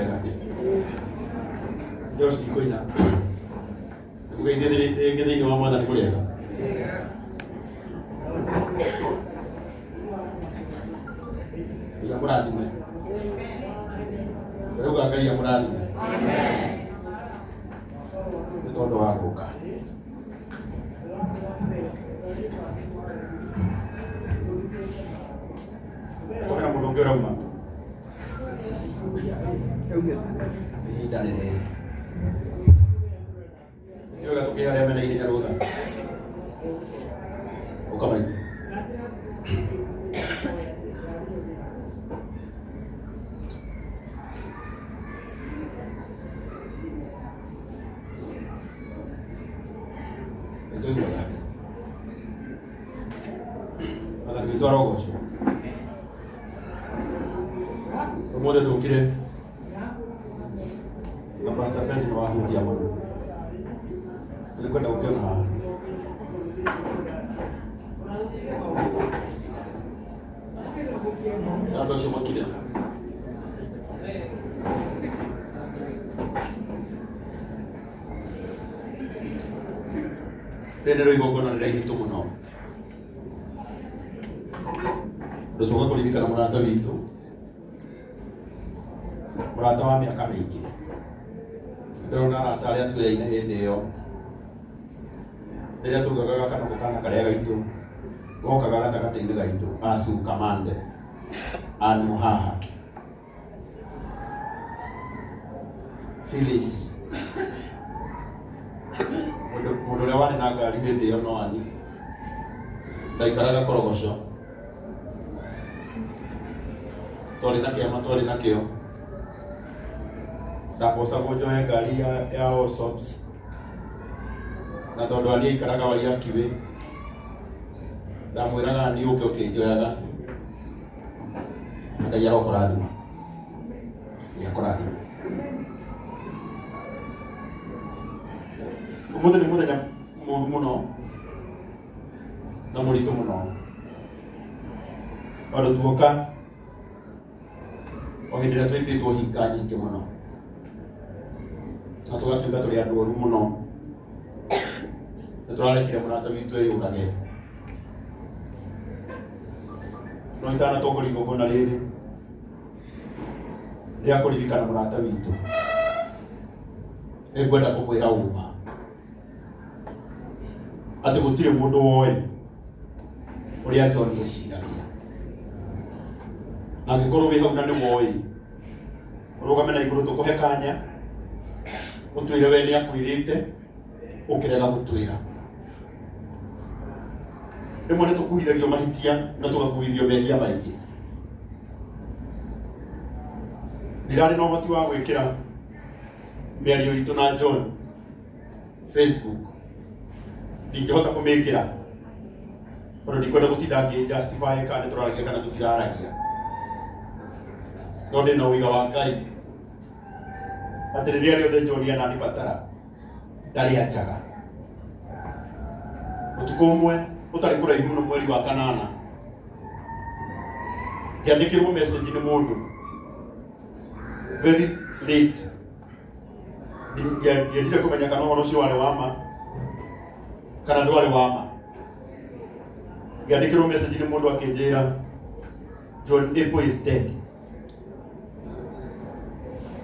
Wega. Josh ndikũina. Nĩmũgeithie rĩngĩ thĩinĩ wa Mwathani mũrĩega. Ngai amũrathime. Ndĩrauga Ngai amũrathime. Nĩ tondũ wa gũka. Kũhena mũndũ ũngĩ ũrauma. Ihinda nĩ rĩrĩ. Ti wega tũkĩhe arĩa mena ihenya rũtha. Ũka maitũ. Maitũ iguaga. Mwathani witũ arogocwo. Ũmũthĩ tũkire na Pastor Ben nĩ wahunjia mũno. Nĩngwenda gũkĩona haha. Andũ acio makire. Rĩrĩ nĩrĩo igongona rĩrĩa iritũ mũno. Ũndũ tũka kũririkana mũrata witũ, mũrata wa mĩaka mĩingĩ. Ndĩrona arata arĩa tuoyaine hĩndĩ ĩyo, rĩrĩa tugaga gaka nako kana karĩa gaitũ, gokaga gatagatĩ-inĩ gaitũ, Asu Kamande, Ann Muhaha, Phyllis, mũndũ mũndũ ũrĩa warĩ na ngari hĩndĩ ĩyo no ani, ndaikaraga Korogoco, twarĩ na kĩama twarĩ nakĩo, ndabocagwo njoe ngari ya Allsops, na tondũ ani aikaraga Waiyaki Way, ndamwĩraga ani ũke ũkĩnjoyaga, Ngai arokũrathima. Ngai akũrathime. Ũmũthĩ nĩ mũthenya mũru mũno na mũritũ mũno. Tondũ tuoka o hĩndĩ ĩrĩa twĩtĩtwo hinga nyingĩ mũno na tũgatuĩka tũrĩ andũ oru mũno nĩ tũrarekire mũrata witũ eyũrage no itanatongoria igongona rĩrĩ rĩa kũririkana mũrata witũ nĩ ngwenda kũmwĩra ũma atĩ gũtirĩ mũndũ woĩ ũrĩa John eciragia na angĩkorwo wĩ hau na nĩ woĩ ũrũgame na igũrũ tũkũhe kanya ũtwĩre we nĩ akwĩrĩte ũkĩrega gũtwĩra rĩmwe nĩ tũkuithagio mahĩtia na tũgakuithio mehia maingĩ ndirarĩ na ũhoti wa gwĩkĩra mĩario itũ na John Facebook ndingĩhota kũmĩkĩra tondũ ndikwenda gũtinda ngĩ justify kana nĩ tũraragia kana tũtiraragia no ndĩna ũira wa Ngai atĩ rĩrĩa rĩothe John ananibatara ndarĩ anjaga ũtukũ ũmwe ũtarĩ kũraihu mũno mweri wa kanana ngĩandĩkĩrwo message nĩ mũndũ very late ndiendire kũmenya kana ũhoro ũcio warĩ wa ma kana ndwarĩ wa ma ngĩandĩkĩrwo message nĩ mũndũ akĩnjĩra John Apple is dead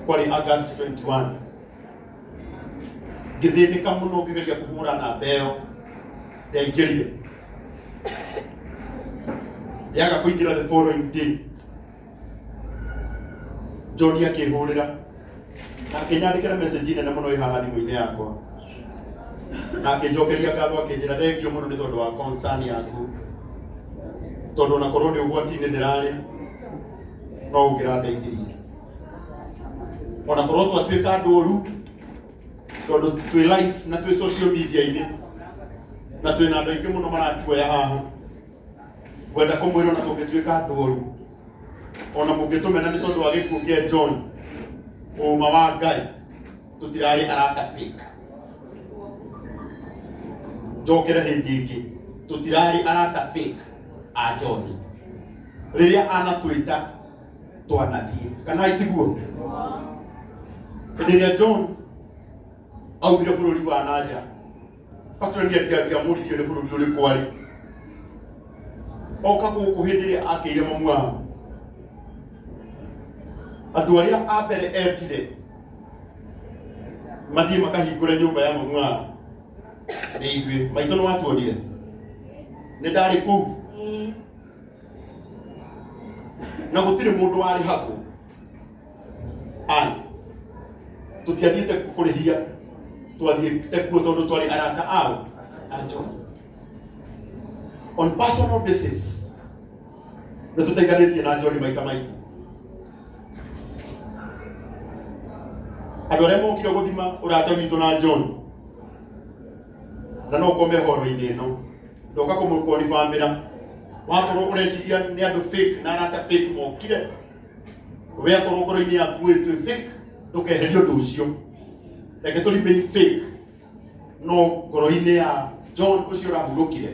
kwarĩ August 21 ngĩthĩnĩka mũno ngĩgeria kũhũra namba ĩyo ndaingĩrire yaga kũingĩra the following day John akĩhũrĩra na akĩnyandĩkĩra message nene mũno ĩ haha thimũ-inĩ yakwa na akĩnjokeria ngatho akĩnjĩra thengio mũno nĩ tondũ wa concern yaku tondũ ona korwo nĩ ũgwati-inĩ ndĩrarĩ no ũngĩrandeithirie ona korwo twatuĩka andũ oru tondũ twĩ live na twĩ social media-inĩ na twĩ na andũ aingĩ mũno maratuoya haha ngwenda kũmwĩra ona tũngĩtuĩka andũ oru ona mũngĩtũmena nĩ tondũ wa gĩkuũ kĩa John ũma wa Ngai tũtirarĩ arata fake njokere hĩndĩ ĩngĩ tũtirarĩ arata fake a John rĩrĩa anatwĩta twanathiĩ kana itiguo? Hĩndĩ ĩrĩa John aumire bũrũri wa nanja, factory nĩ ndiamũririe nĩ bũrũri ũrĩkũ arĩ, oka gũkũ hĩndĩ ĩrĩa akĩire mamu wao, andũ arĩa a mbere etire mathiĩ makahingũre nyũmba ya mamu wao nĩ ithuĩ. Maitũ nĩ watuonire nĩ ndarĩ kũu na gũtirĩ mũndũ warĩ hako an tũtiathiĩte kũrĩhia, twathiĩte kuo tondũ twarĩ arata ao a John. On personal basis nĩ tũteithanĩtie na John maita maingĩ. Andũ arĩa mokire gũthima ũrata witũ na John na no kome horo-inĩ ĩno ndoka kũmũkonibamĩra, wakorwo ũreciria nĩ andũ fake na arata fake mokire, we akorwo ngoro-inĩ yaku ĩ twĩ fake, ndũkeherie ũndũ ũcio, reke tũ remain fake, no ngoro-inĩ ya John ũcio ũrahurũkire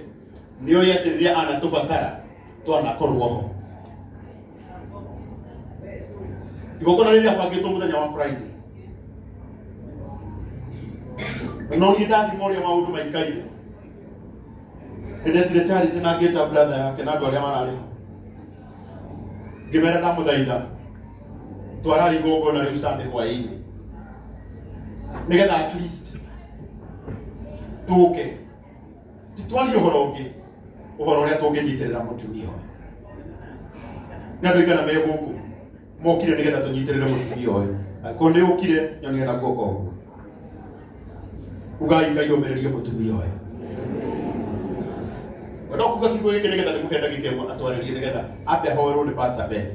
nĩ oĩ atĩ rĩrĩa anatũbatara twanakorwo ho. Igongona rĩrĩa bangĩtwo mũthenya wa Friday, no niĩ ndathima ũrĩa maũndũ maikaire, nĩ ndetire Charity na ngĩta brother yake na andũ arĩa mararĩ ho, ngĩmera ndamũthaitha twarai igongona rĩu Sunday hwaĩ-inĩ nĩgetha at least tũke titwarie ũhoro ũngĩ, ũhoro ũrĩa tũngĩnyitĩrĩra mũtumia ũyũ. Nĩ andũ aigana me gũkũ mokire nĩgetha tũnyitĩrĩre mũtumia ũyũ? Angĩkorwo nĩ ũkire, nyonia na guoko ũguo, ugai Ngai omĩrĩrie mũtumia ũyũ. Wenda kuga kiugo gĩkĩ nĩgetha ndĩmũhe ndagĩka ĩmwe atwarĩrie nĩgetha ambe ahoerwo nĩ Pastor Ben.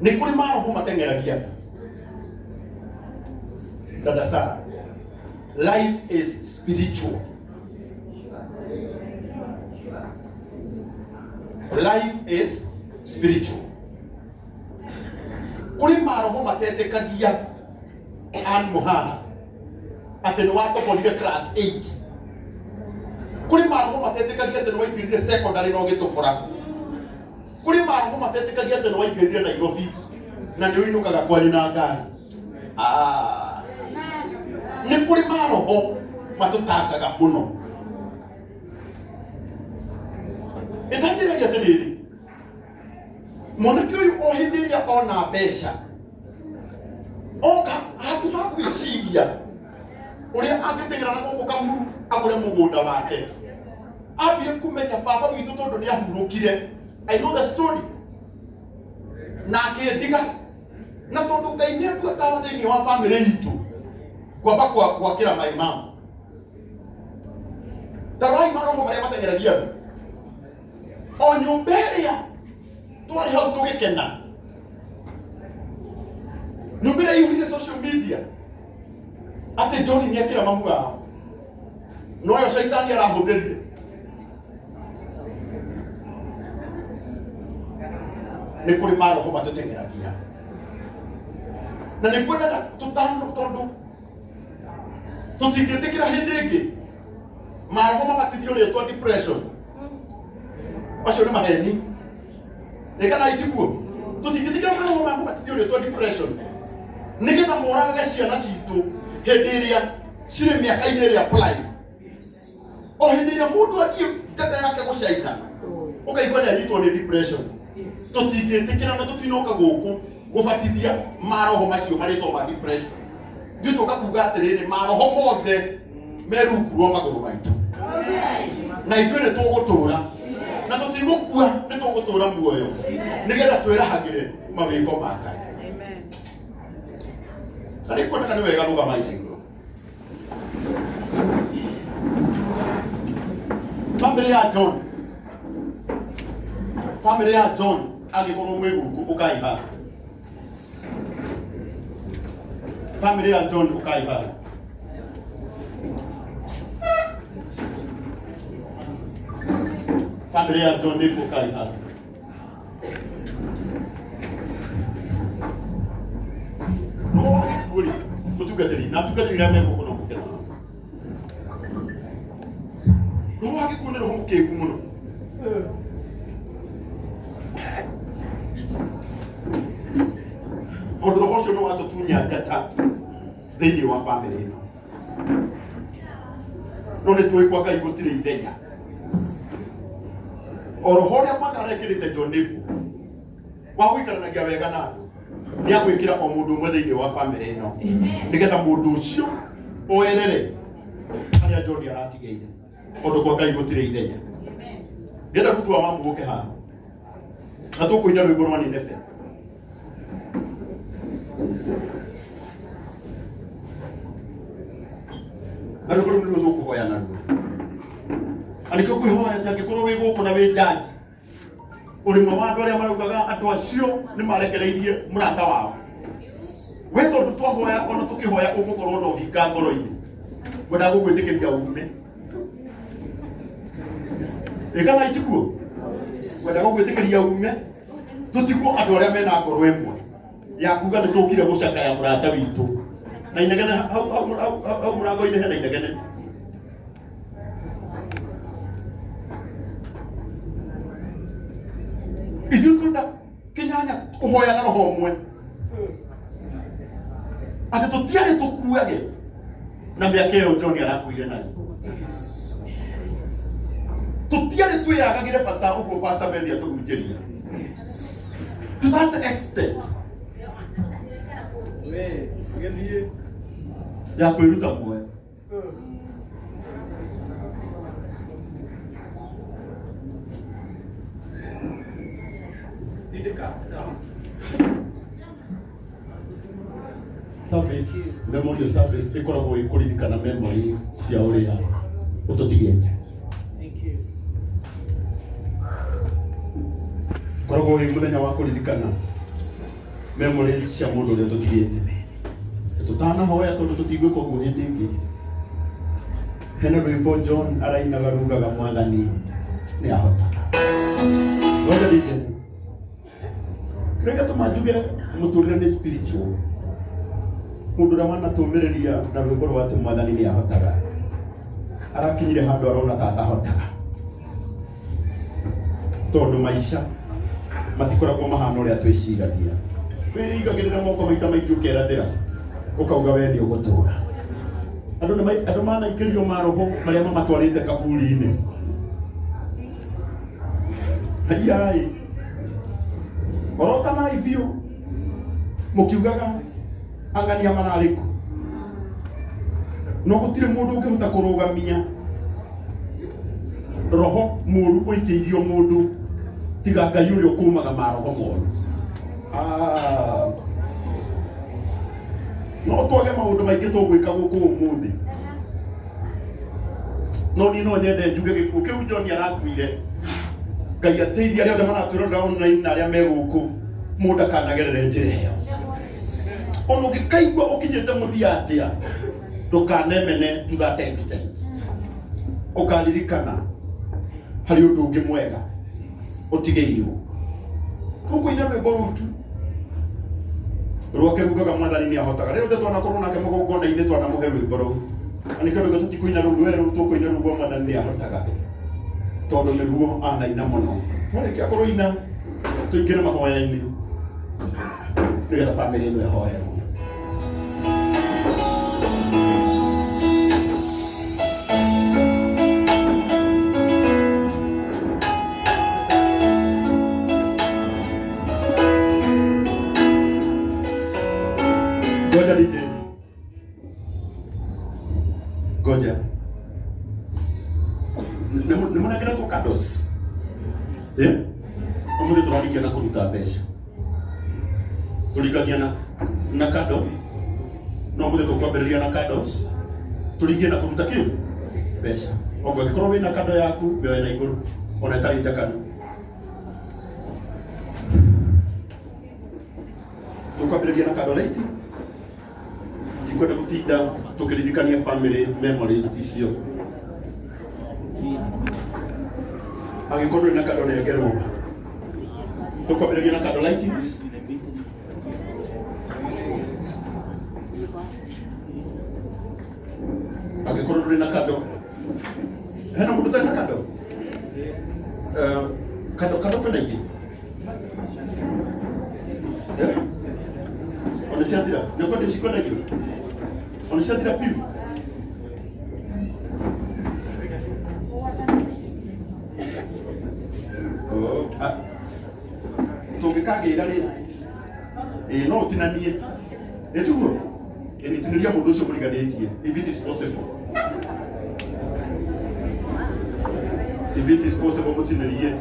Nĩ kũrĩ maroho mateng'eragia andũ. Dada Sarah, life is spiritual. Life is spiritual. Kũrĩ maroho matetĩkagia Ann Mũhana atĩ nĩ watoborire class 8. Kũrĩ maroho matetĩkagia atĩ nĩ waingĩrire secondary na ũgĩtobora. Kũrĩ maroho matetĩkagia atĩ nĩ waingĩrire Nairobi na nĩ ũinũkaga kwanyu na ngari. Ah. Nĩ kũrĩ maroho matũtangaga mũno. Ĩtanjĩragia atĩrĩrĩ, mwanake ũyũ o hĩndĩ ĩrĩa ona mbeca oka handũ ha gwĩciria ũrĩa angĩteng'era na gũkũ Kamuru agũre mũgũnda wake, ambire kũmenya baba witũ tondũ nĩ ahurũkire. I know the story. Na akĩndiga, na tondũ Ngai nĩ atua tawa thĩinĩ wa famĩlĩ itũ, ngwamba gwakĩra my mom. Tarai maroho marĩa mateng'eragia andũ. O nyũmba ĩrĩa twarĩ hau tũgĩkena, nyũmba ĩrĩa ihũrire social media atĩ John nĩ akĩra mamu wao, noyo caitani arahũthĩrire. Nĩ kũrĩ maroho matũteng'eragia na nĩ kwendaga tũtano, tondũ tũtingĩtĩkĩra hĩndĩ ĩngĩ maroho mabatithio rĩtwa depression. Macio nĩ maheni nĩ kana itiguo. Tũtingĩtĩkĩra maroho ma kũbatithio rĩtwa depression nĩgetha moragage ciana citũ hĩndĩ ĩrĩa cirĩ mĩaka-inĩ ĩrĩa prime. O hĩndĩ ĩrĩa mũndũ athiĩ njata yake gũcaina, ũkaigua nĩ anyitwo nĩ depression. Tũtingĩtĩkĩra na tũtinoka gũkũ gũbatithia maroho macio marĩtwa ma depression. Ithuĩ tũka kuga atĩrĩrĩ, maroho mothe me rungu rwa magũrũ maitũ, na ithuĩ nĩ tũgũtũra na tũtigũkua, nĩ tũgũtũra muoyo nĩgetha twĩrahagĩre mawĩko ma Ngai. Na nĩ kuoneka nĩ wega rũgamai na igũrũ. Famĩlĩ ya John, famĩlĩ ya John, angĩkorwo mwĩ gũkũ ũkai haha. Famĩlĩ ya John, ũkai haha. Famĩlĩ ya John nĩ ũkai haha. No wagĩkuo rĩ, mũtungatĩri na atungatĩri arĩa me gũkũ no mũkena. Roho wa gĩkuũ nĩ roho mũkĩgu mũno. Tondũ roho ũcio nĩ watũtunya njata thĩinĩ wa bamĩrĩ ĩno. No nĩ tũĩ kwa Ngai gũtirĩ ithenya. O roho ũrĩa mwega arekĩrĩte John Nebo wa gũikaranagia wega na andũ nĩ agwĩkĩra o mũndũ ũmwe thĩinĩ wa bamĩrĩ ĩno nĩgetha mũndũ ũcio oerere harĩa John aratigĩire tondũ kwa Ngai gũtirĩ ithenya. Ndĩrenda Ruth wa Mamu ũke haha na tũkũina rwĩmbo rwa Nineve. Na rwĩmbo rũu nĩruo tũkũhoya naruo. Na nĩkĩo ngwĩhoya atĩ angĩkorwo wĩ gũkũ na wĩ jaji ũrĩ ũmwe wa andũ arĩa maraugaga andũ acio nĩ marekereirie mũrata wao we tondũ twahoya ona tũkĩhoya ũgũkorwo na ũhinga ngoro-inĩ ngwendaga gũgwĩtĩkĩria ume ĩkana itikuo ngwendaga gũgwĩtĩkĩria ume tũtigwo andũ arĩa mena ngoro ĩmwe ya kuga nĩ tũkire gũcakaya mũrata witũ na inegene hau hau hau hau mũrango-inĩ hena inegene. Ithuĩ twenda kĩnyanya kũhoya na roho ũmwe atĩ tũtiarĩ tũkuage na mĩaka ĩyo John arakuire nayo tũtiarĩ twĩyagagĩre bata ũguo Pastor Bethi atũhunjĩria to that extent ya kwĩruta muoyo. Service, memorial service ĩkoragwo ĩ kũririkana memories cia ũrĩa ũtũtigĩte. Thank you. Koragwo wĩ mũthenya wa kũririkana memories cia mũndũ ũrĩa tũtigĩte. Tũtanahoya tondũ tũtigwĩka ũguo hĩndĩ ĩngĩ. Hena rwĩmbo John arainaga rugaga mwathani nĩ ahotaga. Ngoja DJ. Kĩrĩa gĩatũma njuge mũtũrĩre nĩ spiritual. Mũndũ ũrĩa wanatũmĩrĩria na rwĩmbo rwa atĩ mwathani nĩ ahotaga. Arakinyire handũ arona ta atahotaga. Tondũ maica matikoragwo mahana ũrĩa twĩciragia. Wĩigagĩrĩra moko maita maingĩ ũkerathĩra ũkauga we nĩ ũgũtũra. Andũ nĩ andũ manaikĩrio maroho marĩa mamatwarĩte kaburi-inĩ. Haiyaĩ. Orotanai biũ mũkiugaga ang'ania mararĩ kũ. No gũtirĩ mũndũ ũngĩhota kũrũgamia roho mũru ũikĩirio mũndũ tiga Ngai ũrĩa ũkũmaga maroho moru. Ah. No twage maũndũ maingĩ tũgwĩka gũkũ ũmũthĩ no niĩ no nyende njuge gĩkuũ kĩu John arakuire Ngai ateithie arĩa othe maratwĩrorera online na arĩa me gũkũ mũndũ akanagerere njĩra ĩyo ona ũngĩkaigua ũkinyĩte mũthia atĩa ndũkanemene to that extent ũkaririkana harĩ ũndũ ũngĩ mwega ũtigĩirwo tũkũina rwĩmbo rũu tu rwake rugaga mwathani nĩ ahotaga rĩrĩa othe twanakorwo nake magongona-inĩ twanamũhe rwĩmbo rũu na nĩkĩo rwĩmbo tũtikũina rũu rwerũ tũkũina rũu rwa mwathani nĩ ahotaga tondũ nĩruo anaina mũno twarĩkia kũrũina tũingĩre mahoya-inĩ nĩgetha bamĩrĩ ĩno ĩhoerwo. Ngoja DJ. Ngoja. Nĩ mũnengeretwo kados? Eh? Ũmũthĩ tũrarikia na kũruta mbeca. Tũringagia na kado. No ũmũthĩ tũkwambĩrĩria na kados. Tũringie na kũruta kĩ? Mbeca. Oguo angĩkorwo wĩna kado yaku, mĩoe na igũrũ. Ona ĩtarĩ njakanu. Tũkwambĩrĩria na kado light. Ndikwenda gũtinda tũkĩririkania family memories icio. Angĩkorwo ndũrĩ na kado nengerwo. Tũkwambĩrĩria na kado lightings. Angĩkorwo ndũrĩ na kado. Hena mũndũ ũtarĩ na kado? Kado kado kwĩna ingĩ? Eh? ciathira nĩ kwendia cikwendagio ona ciathira biũ. Oh, ah, tũngĩkagĩra rĩ ĩĩ no ũtinanie ĩ tiguo ĩ tinĩria mũndũ ũcio mũriganĩtie if it is possible, if it is possible mũtinĩrie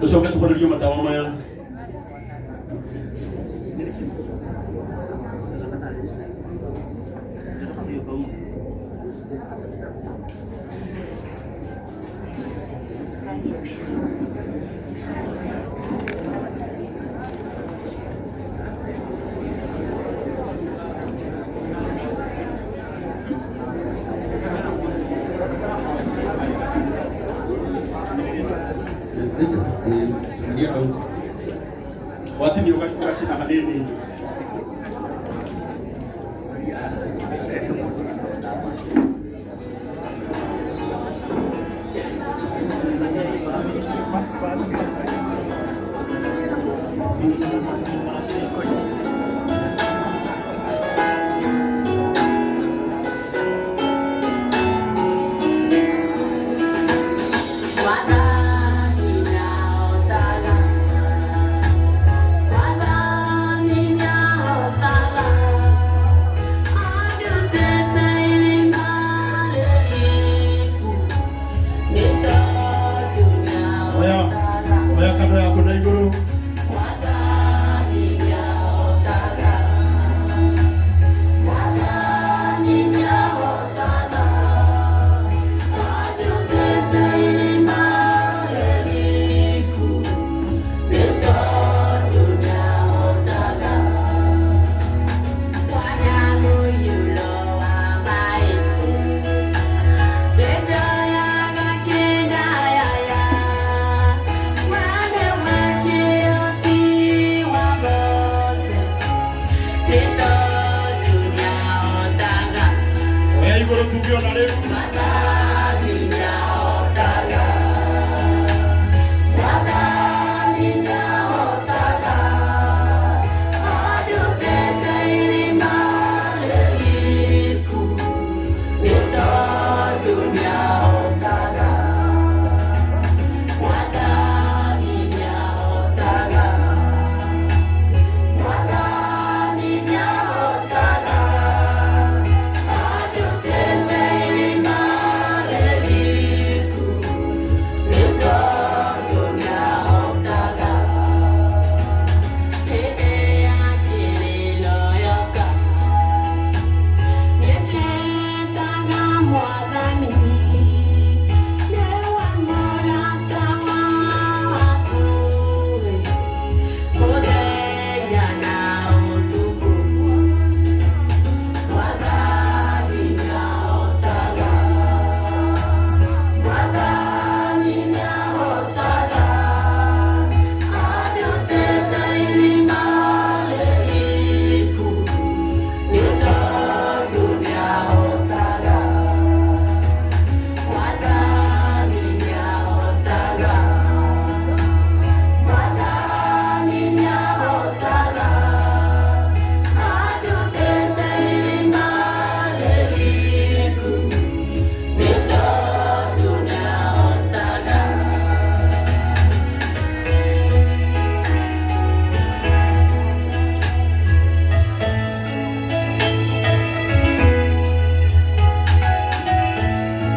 tũcoke tũhorerio matawa maya. Watinio ũgacina hanini. Oya, oya kando yaku na igũrũ. Oya igũrũ tuge ona rĩu.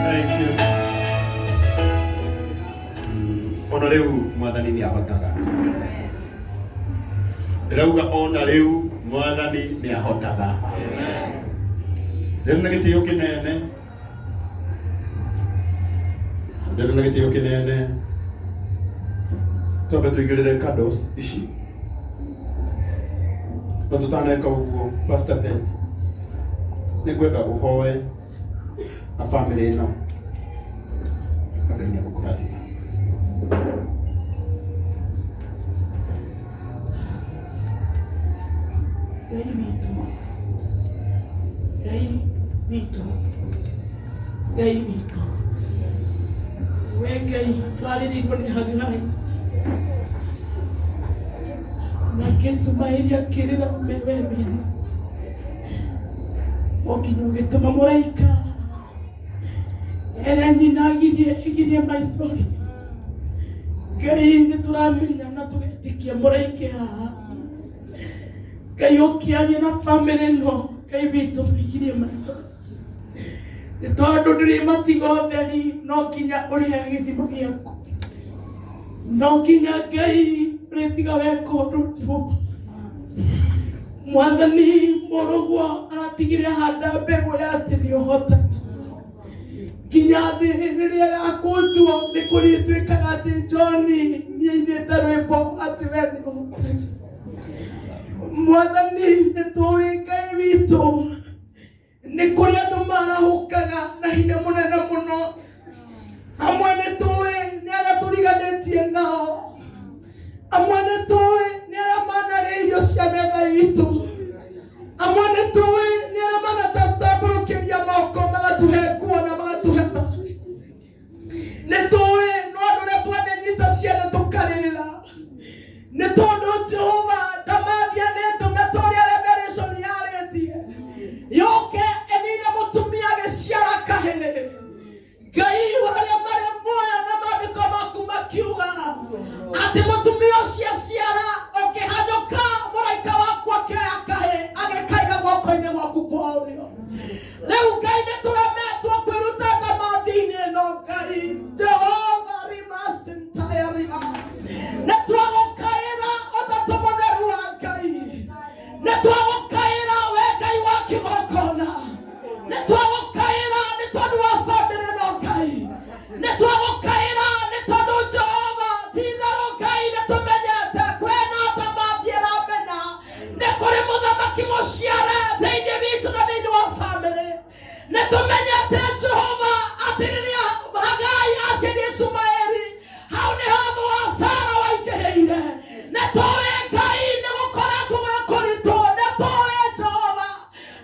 Thank you. Ona rĩu mwathani nĩ ahotaga. Ndĩrauga ona rĩu mwathani nĩ ahotaga. Rĩu na gĩtĩo kĩnene, ndĩrĩ na gĩtĩo kĩnene, twambe tũigĩrĩre candles ici no tũtaneka ũguo. Pastor Beth, nĩ ngwenda ũhoe na family ĩno na Ngai nĩ egũkũrathima. Ngai witũ, Ngai witũ, Ngai witũ, we Ngai twarĩrĩirwo nĩ Hagai. Nake Ishumaeli akĩrĩra me werũ-inĩ o nginya ũgĩtũma mũraika ere nyina agirie igirie maithori. Ngai, nĩ tũramenya na tũgetĩkia mũraika haha. Ngai, ũkĩaria na bamĩrĩ ĩno, Ngai witũ, igirie maithori, nĩ tondũ ndũrĩ matigo theri. No nginya ũrĩhe gĩthimo gĩaku, no nginya Ngai ũrĩtiga weka ũndũ. Jehova Mwathani, mũrũguo aratigire handa mbegũ ya atĩ nĩ ũhotaga nginya thĩ rĩrĩa yakũnjwo. Nĩ kũrĩ ĩtuĩkaga atĩ John nĩ ainĩte rwĩmbo atĩ we nĩ ũhotaga. Mwathani, nĩ tũĩ, Ngai witũ, nĩ kũrĩ andũ marahũkaga na hinya mũnene mũno. Amwe nĩ tũĩ nĩ arĩa tũriganĩtie nao, amwe nĩ tũĩ nĩ arĩa manarĩa irio cia metha itũ, amwe nĩ tũĩ nĩ arĩa manatambũrũkĩria moko magatũhe nguo na magatũhe maĩ. Nĩ tũĩ no andũ ũrĩa twananyita ciana tũkarĩrĩra, nĩ tondũ Jehova ndamathia nĩ ndũme ta ũrĩa Revelation yarĩtie yũke ĩnine mũtumia agĩciara kahĩĩ. Ngai wa arĩa marĩ muoyo, na maandĩko maku makiuga atĩ mũtumia ũcio aciara, ũkĩhanyũka mũraika waku akĩoya kahĩĩ agĩkaiga guoko-inĩ gwaku kwa ũrĩo. Rĩu Ngai, nĩ tũremetwo kwĩruta ndamathi-inĩ ĩno. Ngai Jehova rimasintayarima, nĩ twagũkaĩra Ũtatũ Mũtheru wa Ngai, nĩ twagũkaĩra we Ngai wa kĩgongona, nĩ twagũkaĩra nĩ tondũ wa bamĩrĩ ĩno. Ngai, nĩ twagũkaĩra nĩ tondũ Jehova ti itherũ, Ngai, nĩ tũmenyete kwĩna ndamathi ĩramenya nĩ kũrĩ mũthamaki mũciare thĩinĩ witũ na thĩinĩ wa bamĩrĩ. Nĩ tũmenyete, Jehova, atĩ rĩrĩa Hagai aciarire Ishumaeli, hau nĩho thũ wa Sara waingĩhĩire. Nĩ tũĩ, Ngai, nĩ gũkoretwo gwĩ kũritũ. Nĩ tũĩ, Jehova,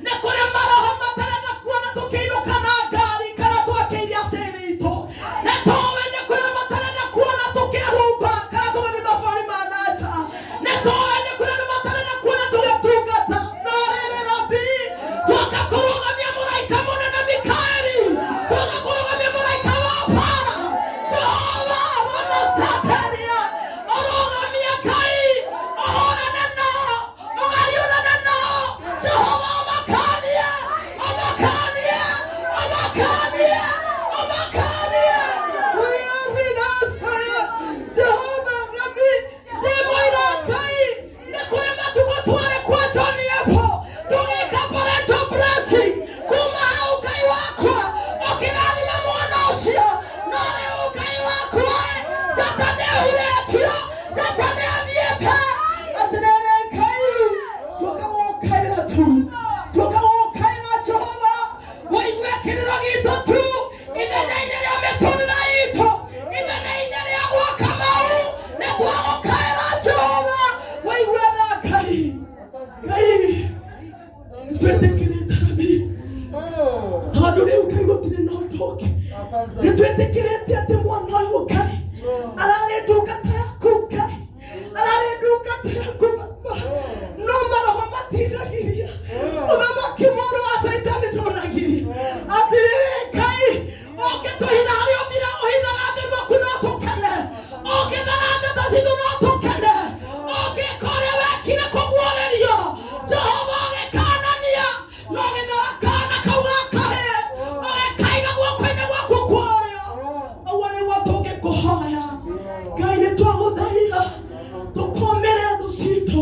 nĩ kũrĩ maroho matarenda kuona tũkĩinũka na ngari kana twakĩirie aciari itũ. Nĩ tũĩ nĩ kũrĩ matarenda kuona tũkĩhumba kana tũgĩthiĩ mabũrũri ma na nja. Nĩ tũĩ nĩ kũrĩ andũ matarenda kuona tũgĩtungata. No rĩrĩ, Rabi, twoka kũrũgamia mũraika mũnene Mikaeli, twoka kũrũgamia mũraika wa bara, Jehova ramasateria, ũrũgamie Ngai, ũhũrane nao, ũgariũrane nao. Jehova, ũmakanie, ũmakanie, ũmakanie, ũmakanie. Rinasaya Jehova Rabi, ndĩ mũira, Ngai, nĩ kũrĩ matukũ twarĩ kwa John Apple tũgĩka parental blessing. Kuma hau, Ngai wakwa, ũkĩrathima mwana ũcio. No rĩu, Ngai wakwa, njata nĩ ahurĩtio, njata nĩ athiĩte. Atĩrĩrĩ Ngai, tũkagũkaĩra tu, tũkagũkaĩra Jehova, wĩigue kĩrĩro gitũ tu ithenya-inĩ rĩa mĩtũrĩre itũ, ithenya-inĩ rĩa gwaka mau. Nĩ twagũkaĩra Jehova, wĩigue tha. Ngai, Ngai, nĩ twĩtĩkĩrĩte, Rabi, tondũ rĩu, Ngai, gũtirĩ na ũndũ ũngĩ. Nĩ twĩtĩkĩrĩte atĩ mwana ũyũ, Ngai, ararĩ ndungata yaku. Ngai, ararĩ ndungata yaku, Baba, no maroho matindagiria ũthamaki mũru wa Caitani ndũnagiria. Atĩrĩrĩ Ngai, ũngĩtũhitha harĩa ũthira ũhithaga thĩ gwaku, no tũkene. Ũngĩthara njata citũ, no tũkene. Ũngĩka ũrĩa wekire kũguũrĩrio Jehova, ũgĩkanania na ũgĩthara kana kau ga kahĩĩ, ũgĩkaiga guoko-inĩ gwaku kwa ũrĩo, ũguo nĩguo tũngĩkũhoya. Ngai, nĩ twagũthaitha tũkomere thũ citũ,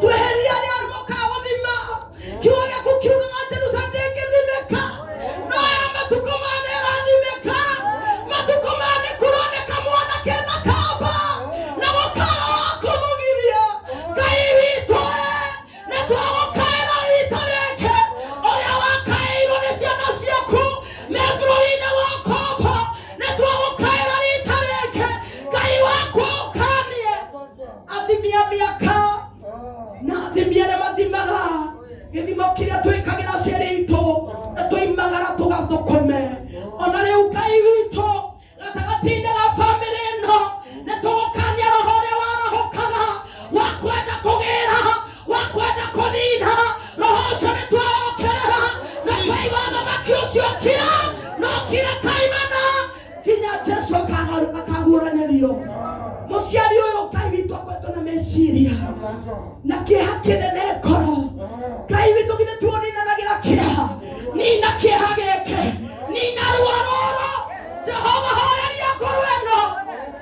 tweherie arĩa arĩ mokaga gũthima. Kiugo gĩaku kiugaga Jerusalemu ndĩngĩthimĩka, no ya matukũ maya nĩ ĩrathimĩka. Matukũ maya nĩ kũroneka mwanake na kamba na gũkaga wa kũmũgiria. Ngai witũ, nĩ twagũkaĩra rita rĩngĩ ũrĩa wakaĩirwo nĩ ciana ciaku me bũrũri-inĩ wa Kombo. Nĩ twagũkaĩra rita rĩngĩ, Ngai wakwa, ũkanie athimia mĩaka na athimi arĩa mathimaga gĩthimo kĩrĩa twĩkagĩra aciari aitũ na tũimagara tũgathũkũme. Ona rĩu, Ngai witũ, gatagatĩ-inĩ ga bamĩrĩ ĩno, nĩ tũgũkania roho ũrĩa warahũkaga wa kwenda kũgĩra. Jesu akaguũranĩrio. Mũciari ũyũ Ngai witũ akoretwo na meciria na kĩeha kĩnene ngoro. Ngai witũ githĩ tuoninanagĩra kĩeha, nina kĩeha gĩkĩ, nina ruo rũrũ. Jehova horeria ngoro ĩno,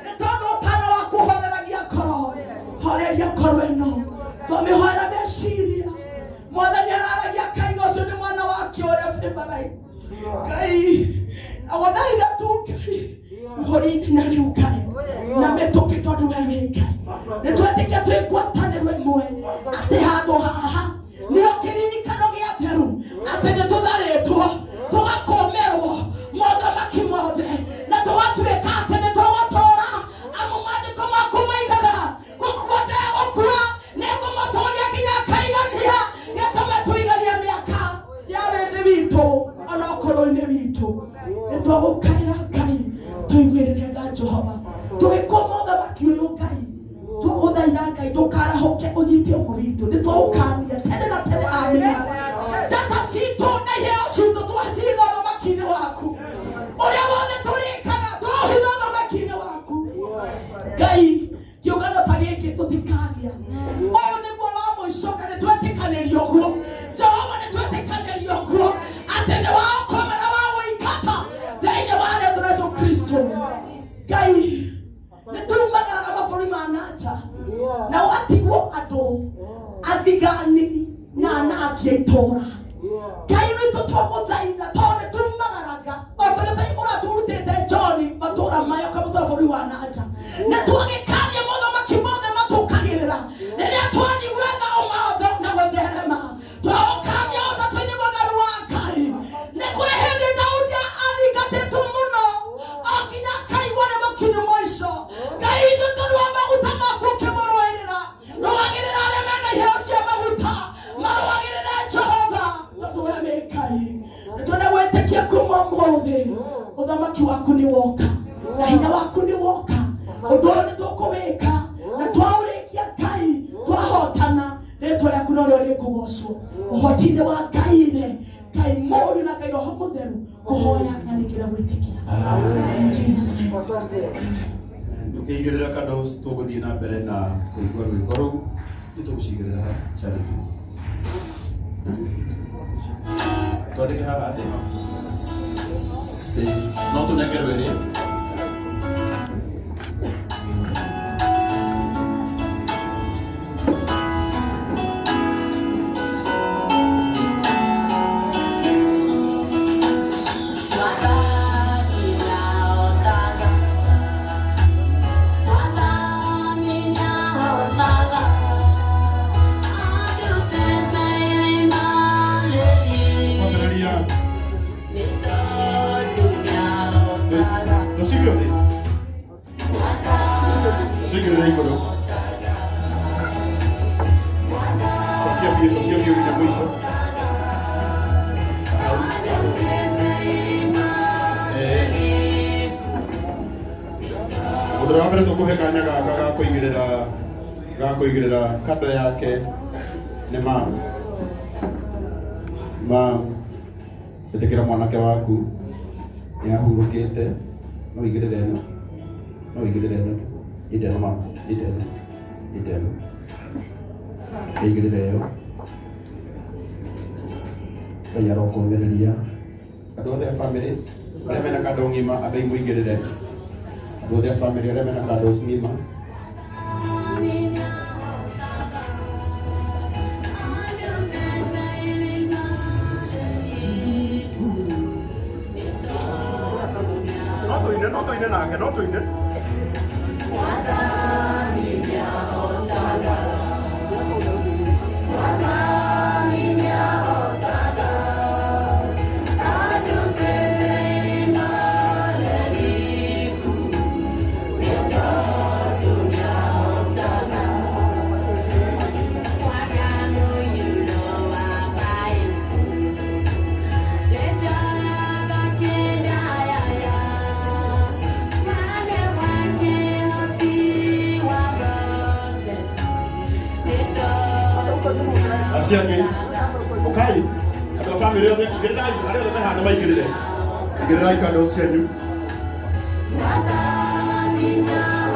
nĩ tondũ ũtana waku ũhoreragia ngoro. Horeria ngoro ĩno, twamĩhoera meciria. Mwathani araragia akaiga ũcio nĩ mwana wake ũrĩa favorite. Ngai agũthaitha tu Ngai ihũri ikinya rĩu Ngai na mĩtũkĩ tondũ we wĩ Ngai. Nĩ twetĩkia twĩ ngwatanĩro ĩmwe atĩ handũ haha nĩho kĩririkano gĩa theru atĩ nĩ tũtharĩtwo tũgakũmĩrwo mothamaki mothe na tũgatuĩka atĩ nĩ tũgũtũra amu maandĩko maku maigaga gũkua ndegũkua nĩngũmũtũria nginya akaigania gĩtũme tũiganie mĩaka ya wĩthĩ witũ ona ũkũrũ-inĩ witũ. Nĩ twagũkaĩra Ngai tũiguĩrĩre tha Jehova tũgĩkũma ũthamaki ũyũ Ngai twagũthaitha Ngai ndũkarahũke ũnyite ũmwe witũ. Nĩ twagũkania tene na tene amina. Njata citũ na iheo citũ twacitha ũthamaki-inĩ waku ũrĩa wothe tũrĩkaga twaũhitha ũthamaki-inĩ waku Ngai. Kĩũngano ta gĩkĩ tũtikagĩa ũyũ nĩguo wa mũico na nĩ twetĩkanĩria ũguo Jehova, nĩ twetĩkanĩria ũguo atĩ nĩ wa ũkoma na wa gũikata thĩinĩ wa rĩĩtwa Yesu Kristo. Ngai nĩ tumagaraga mabũrũri ma nanja na ũgatigwo andũ athigani na anaki a itũũra. Ngai witũ twagũthaitha tondũ nĩ tumagaraga o tondũ Ngai ũraturutĩte John matũũra maya ũkamũtwara bũrũri wa nanja. Nĩ twagĩkania mothamaki mothe matũkagĩrĩra rĩrĩa twathiĩ gwetha ũmatho na gũtherema. Twaũkania ũtatũ-inĩ mũtheru wa Ngai. Nĩ kũrĩ hĩndĩ Daudi athingatĩtwo mũno o nginya akaigua nĩ mũkinyu mũico. Ngai witũ tondũ wa maguta maku ũkĩmũrũĩrĩra, rũagĩrĩra arĩa mena iheo cia maguta, marũagĩrĩre Jehova tondũ we wĩ Ngai. Nĩ twenda gwĩtĩkia kuma ũmũthĩ ũthamaki waku nĩ woka na hinya waku nĩ woka. Ũndũ ũyũ nĩ tũkũwĩka na twaũrĩkia Ngai twahotana, rĩtwa rĩaku norĩo rĩkũgocwo ũhoti-inĩ wa Ngai Ithe, Ngai Mũriũ na Ngai Roho Mũtheru. Kũhoya na rĩngĩ na gwĩtĩkia. In Jesus name. Tũkĩigĩrĩra candles tũgũthiĩ na mbere na kũigua rwĩmbo rũu nĩ tũgũcigĩrĩra Charity. Twandĩke haha thĩ. No tũnengerwo ĩrĩ. Kwambĩrĩria tũcige thĩ tũigĩrĩre igũrũ. Cokia biũ, cokia biũ nginya mũico. Mũndũ ũrĩa wa mbere tũkũhe kanya gaka ga kũigĩrĩra kando yake nĩ mam. Mam, ĩtĩkĩra mwanake waku nĩ ahurũkĩte, no ũigĩrĩre ĩno, no ũigĩrĩre ĩno, nyita ĩno mama, nyita ĩno, nyita ĩno, ĩigĩrĩre ĩyo. Ngai arokomĩrĩria andũ othe a bamĩrĩ arĩa mena kando ng'ima, ambai mũigĩrĩre. Andũ othe a bamĩrĩ arĩa mena kando ng'ima. No tũine, no tũine nake, no tũine. Acio angĩ ũkai, andũ a bamĩrĩ othe igĩrĩrai, arĩa othe me haha maigĩrĩre, igĩrĩrai kando cianyu.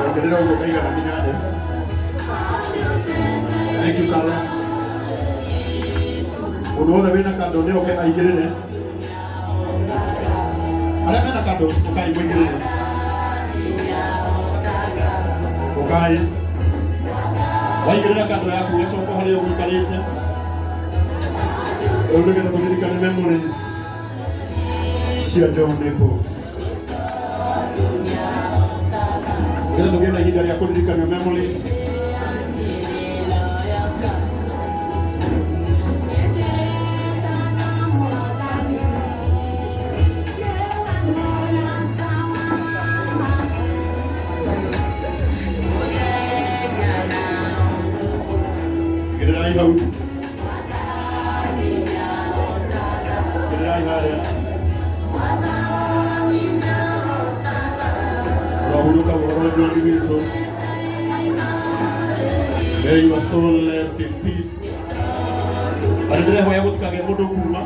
Ongerera ũguo kaigana nginya thĩ. Thank you, Carol. Mũndũ wothe wĩna kando nĩ oke aigĩrĩre. Arĩa mena kando ũkai mũigĩrĩre. Ũkai. Waigĩrĩra kando yaku ũgĩcoka harĩa ũgũikarĩte. Rĩu nĩgetha tũririkane memories cia John Apple. Nĩgetha tũgĩe na ihinda rĩa kũririkana memories. Igĩrĩrai hau. Igĩrĩrai harĩa. Ũrahurũka ũhoro John witũ. May your soul rest in peace. Na nĩ ndĩrehoya gũtikagĩe mũndũ kuma.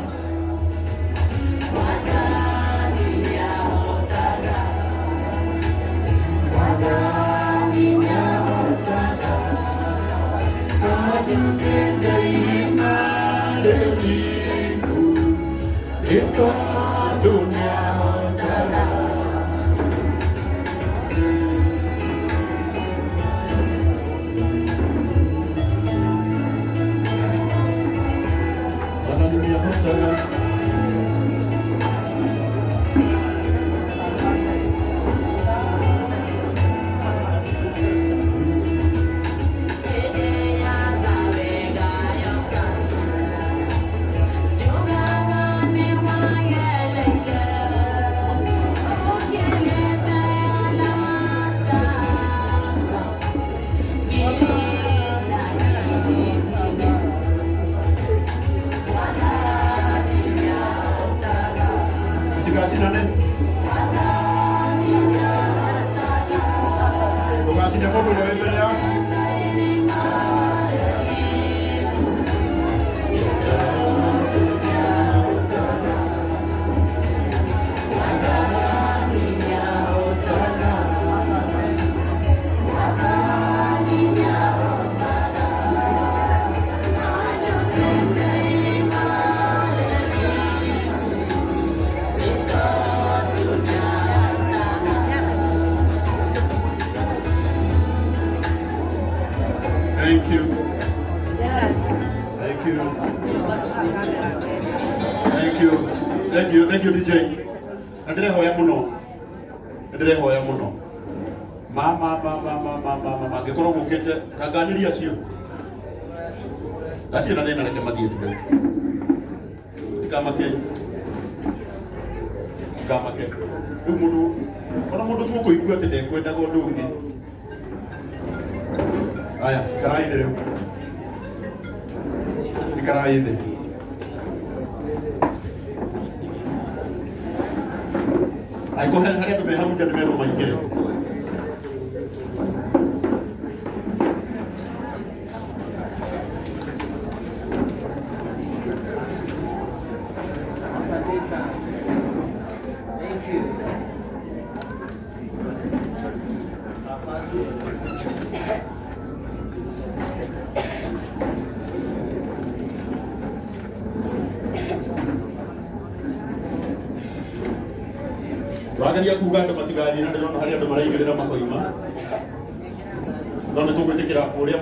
Ndũgacinane. Ndũgacine mũndũ ũrĩa wĩ mbere yaku. Thank you. Thank you. Thank you. Thank you. Thank you, DJ. Na ndĩrehoya mũno. Na ndĩrehoya mũno. Ma ma ma ma ma ma ma ma angĩkorwo gũkĩte kanganĩria acio. Gatirĩ na thĩna reke mathiĩ thĩ. Tikamake. Tikamake. Rĩu mũndũ ona mũndũ tũkũigua atĩ ndekwendaga ũndũ ũngĩ. Aya, ikarai thĩ rĩu. Ikarai thĩ. Angĩkorwo harĩ andũ me hau nja nĩ merwo maingĩre. Asante sana. Thank you. Asante. Tũrageria kuga andũ matigathiĩ na ndĩrona harĩ andũ maraigĩrĩra makoima. No nĩ tũgwĩtĩkĩra ũrĩa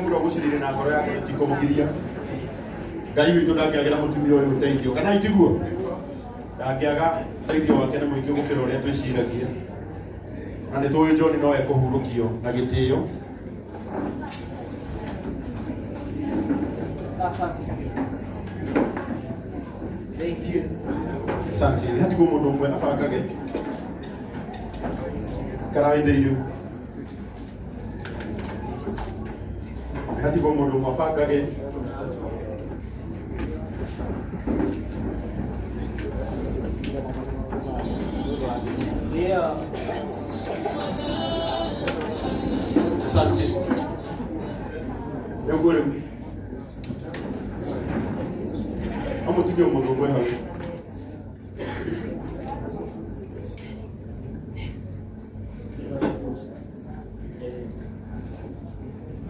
mũndũ agũcirire na ngoro yake tũtikũmũgiria. Ngai witũ ndangĩagĩra mũtumia ũyũ ũteithio kana itiguo? Ndangĩaga ũteithio wake nĩ mũingĩ gũkĩra ũrĩa twĩciragia. Na nĩ tũĩ John no ekũhurũkio na gĩtĩo. Asante. Thank you. Asante. Nĩ hatigwo mũndũ ũmwe abangage. Karai thĩ rĩu. Nĩ hatigwo mũndũ ũmwe abangage. Yeah. Asante. Rĩu rĩu. Amũtigie mũndũ ũmwe hau.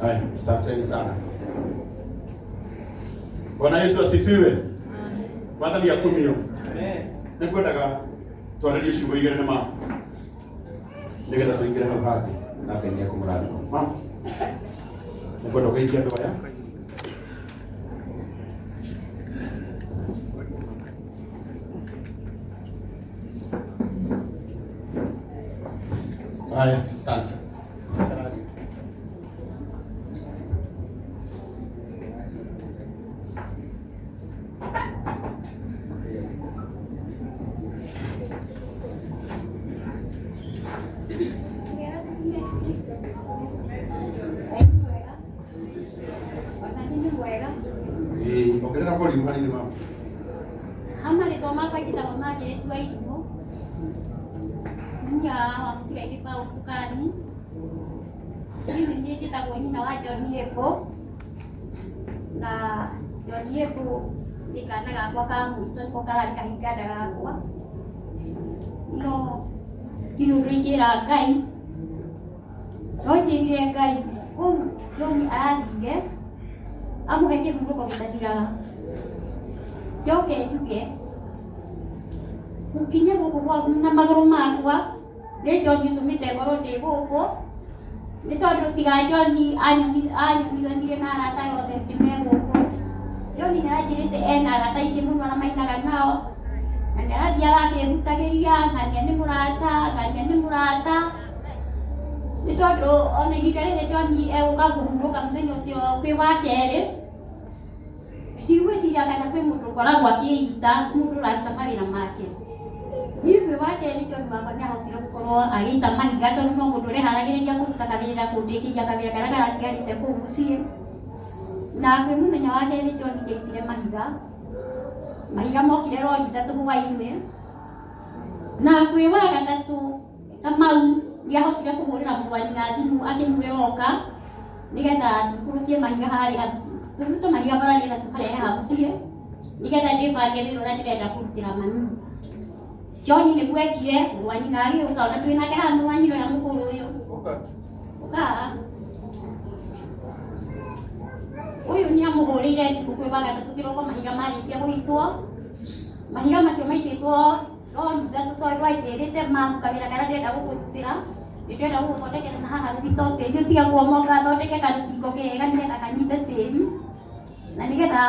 Haya, asanteni sana. Bwana Yesu asifiwe. Mwathani akumio. Amen. Nĩngwendaga twarĩrie ciugo igĩrĩ nĩ ma nĩgetha tũingĩre hau hangĩ na Ngai nĩekũmũrathima. Ma nĩngwenda ũgeithie andũ aya. Haya, asante. Wega. Ĩĩ, ongerera volume hanini mama. Ha marĩtwa makwa njĩtagwo Margaret Wairimu, mũtumia wa mũtigairĩ Paul Sukani. Niĩ nĩ niĩ njĩtagwo nyina wa John Apple, na John Apple nĩ kana gakwa ka mũico nĩko kararĩ kahinganda gakwa, no ndirĩ ũndũ ingĩra Ngai, no njĩrire Ngai kũu John arathire amũhe kĩhurũko gĩtathiraga. Njoke njuge gũkinya gũkũ gwaku na magũrũ makwa nĩ John ũtũmĩte ngorwo ndĩ gũkũ, nĩ tondũ tiga John anyonithanirie na arata othe ndĩ me gũkũ. John nĩ aranjĩrĩte ena arata aingĩ mũno arĩa mainaga nao, na nĩ arathiaga akĩhutagĩria ng'ania nĩ mũrata, ng'ania nĩ mũrata, nĩ tondũ ona ihinda rĩrĩ John egũka kũhurũka mũthenya ũcio kwĩ wa kerĩ, ndigwĩciria kana kwĩ mũndũ ũkoragwo akĩita mũndũ ũraruta mawĩra make. Niĩ kwĩ wa kerĩ John wakwa nĩ ahotire gũkorwo agĩita mahiga tondũ no mũndũ ũreharagĩrĩria kũruta kawĩra kũndĩkĩria kawĩra karĩa karatigarĩte kũu mũciĩ. Na kwĩ mũthenya wa kerĩ John nĩ aitire mahiga, mahiga mokire rori ithatũ hwaĩ-inĩ. Na kwĩ wa gatatũ Kamau nĩ ahotire kũhũrĩra mũrũ wa nyina thimũ akĩmwĩra oka nĩgetha tũikũrũkie mahiga harĩa, tũrute mahiga bara nĩgetha tũmarehe haha mũciĩ nĩgetha ndĩbange wĩra ũrĩa ndĩrenda kũrutĩra mami. John nĩguo ekire, mũrũ wa nyina agĩũka, ona twĩ nake haha mũrũ wa nyina ũrĩa mũkũrũ ũyũ. Ũka haha. Ũyũ nĩ amũhũrĩire thimũ kwĩ wa gatatũ kĩroko mahiga marĩkia gũitwo. Mahiga macio maitĩtwo rori ithatũ tondũ aitĩrĩte mamu kawĩra karĩa ndĩrenda gũkũrutĩra, nĩ ndĩrenda gũgũthondekera na haha rũrito tĩri ũtige kuomoka, thondeke karũthingo kega nĩgetha kanyite tĩri, na nĩgetha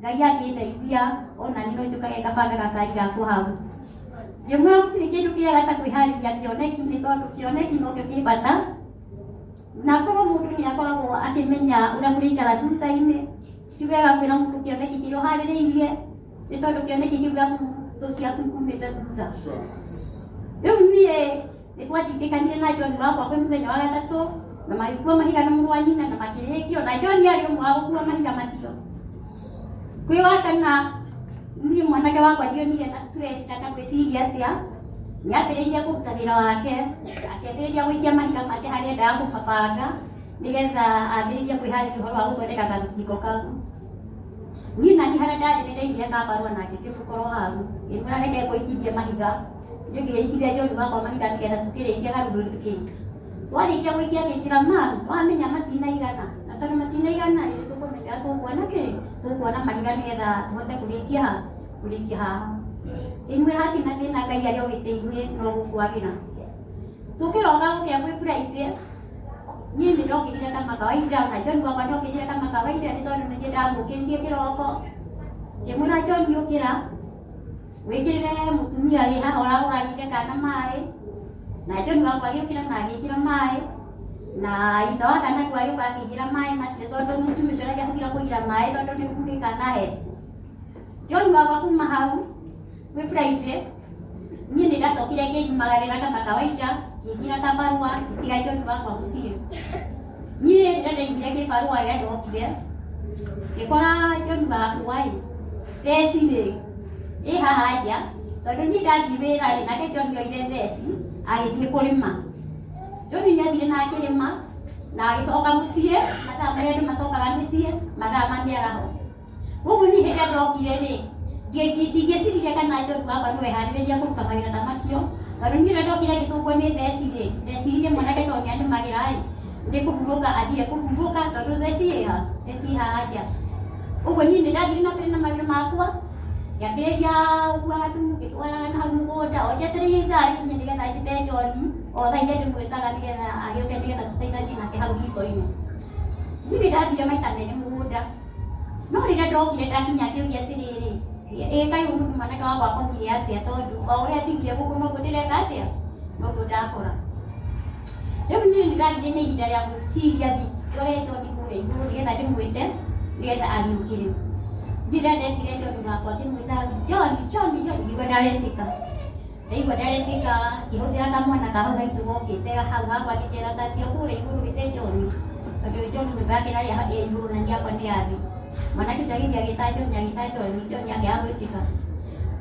Ngai angĩndeithia ona niĩ no njũkage ngabanga gakari gakwa hau. Ngĩmwĩra gũtirĩ kĩndũ kĩega ta kwĩharĩria kĩoneki nĩ tondũ kĩoneki nokĩo kĩ bata, na korwo mũndũ nĩ akoragwo akĩmenya ũrĩa kũrĩikara thutha-inĩ, ti wega kwĩra mũndũ kĩoneki kĩrĩa ũharĩrĩirie, nĩ tondũ kĩoneki kĩu gĩaku thũ ciaku ikumĩte thutha. Rĩu niĩ nĩ twatindĩkanire na John wakwa kwĩ mũthenya wa gatatũ, na magĩkua mahiga na mũrũ wa nyina na makĩrĩkio, na John arĩ ũmwe wa gũkua mahiga macio. Kwĩ wa kana niĩ mwanake wakwa ndionire na stress kana gwĩciria atĩa, nĩ ambĩrĩirie kũruta wĩra wake, akĩambĩrĩria gũikia mahiga make harĩa endaga kũmabanga nĩgetha ambĩrĩrie kwĩharĩria ũhoro wa gũthondeka karũthingo kau. Niĩ naniĩ harĩa ndarĩ nĩ ndaiguire kabarũa nake ngĩmũkorwo hau, ngĩmwĩra reke ngũikithie mahiga, niĩ ngĩgĩikithia John wakwa mahiga nĩgetha tũkĩrĩkie karũrũrũ kĩu. Twarĩkia gũikia akĩnjĩra mamu, wamenya matinaigana, na tondũ matinaigana rĩ, tũkũmenya tũkuona kĩ, tũkuona mahiga nĩgetha tũhote kũrĩkia ha, kũrĩkia haha. Ngĩmwĩra hatirĩ na thĩna Ngai arĩ o gĩtĩ-inĩ no gũkwagĩra. Tũkĩroka gũkĩa kwĩ Friday, niĩ nĩ ndokĩrire kama kawaida, na John wakwa nĩokĩrire kama kawaida nĩ tondũ nĩ niĩ ndamũkĩririe kĩroko. Ngĩmwĩra John ũkĩra, wĩkĩrĩre mũtumia wĩ haha ũragũragire kana maĩ, na John wakwa agĩũkĩra na agĩkĩra maĩ, na ithe wa kana kau agĩũka akĩingĩra maĩ macio tondũ mũtumia ũcio ndangĩahotire kũira maĩ tondũ nĩ nĩ kana he. John wakwa kuma hau kwĩ Friday, niĩ nĩ ndacokire ngĩimagarĩra kama kawaida, ngĩthiĩra kabarũa, ngĩtiga John wakwa mũciĩ. Niĩ rĩrĩa ndaiguire kĩbarũa rĩrĩa ndokire, ngĩkora John wakwa ĩ, theci rĩ, ĩ haha nja, tondũ niĩ ndathiĩ wĩra rĩ, nake John oire theci, agĩthiĩ kũrĩma. John nĩ athire na akĩrĩma, na agĩcoka mũciĩ, mathaa marĩa andũ macokaga mĩciĩ, mathaa ma mĩaraho. Koguo niĩ hĩndĩ ĩrĩa ndokire rĩ, ndingĩciririe kana John wakwa no eharĩrĩria kũruta mawĩra ta macio, tondũ niĩ rĩrĩa ndokire ngĩtũngwo nĩ theci rĩ, ndeciririe mwanake tondũ nĩ anĩmagĩra ĩ, Nĩ kũhurũka athire kũhurũka tondũ theciha theciha nja. Ũguo niĩ nĩ ndathire na mbere na mawĩra makwa, ngĩambĩrĩria gũkua gatumu ngĩtwaraga na hau mũgũnda o njetereire ithaa rĩkinye nĩgetha njĩte John o thaa iria ndĩmwĩtaga nĩgetha agĩũke nĩgetha tũteithanie nake hau riko-inĩ. Niĩ nĩ ndathire maita merĩ mũgũnda, no rĩrĩa ndokire ndakinya ngĩũria atĩrĩrĩ, ĩ kaĩ ũmũthĩ mwanake wakwa akomire atĩa tondũ o ũrĩa ndigire gũkũ noguo ndĩreka atĩa, noguo ndakora. Rĩu niĩ nĩ ndathire na ihinda rĩa gwĩciria thiĩ ndore John kũrĩa igũrũ nĩgetha ndĩmwĩte nĩgetha agĩũkĩre. Niĩ rĩrĩa ndetire John wakwa ngĩmwĩta John, John, John, ngĩigua ndaretĩka. Ndaigua ndaretĩka ngĩhũthĩra kamwana ka hau haitũ gokĩte hau hakwa ngĩkera ta thiĩ kũrĩa igũrũ wĩte John tondũ John nyũmba yake ĩrarĩ ĩ igũrũ na niĩ yakwa nĩ ya thĩ. Mwanake ũcio agĩthiĩ agĩta John agĩta John, John akĩaga gwĩtĩka.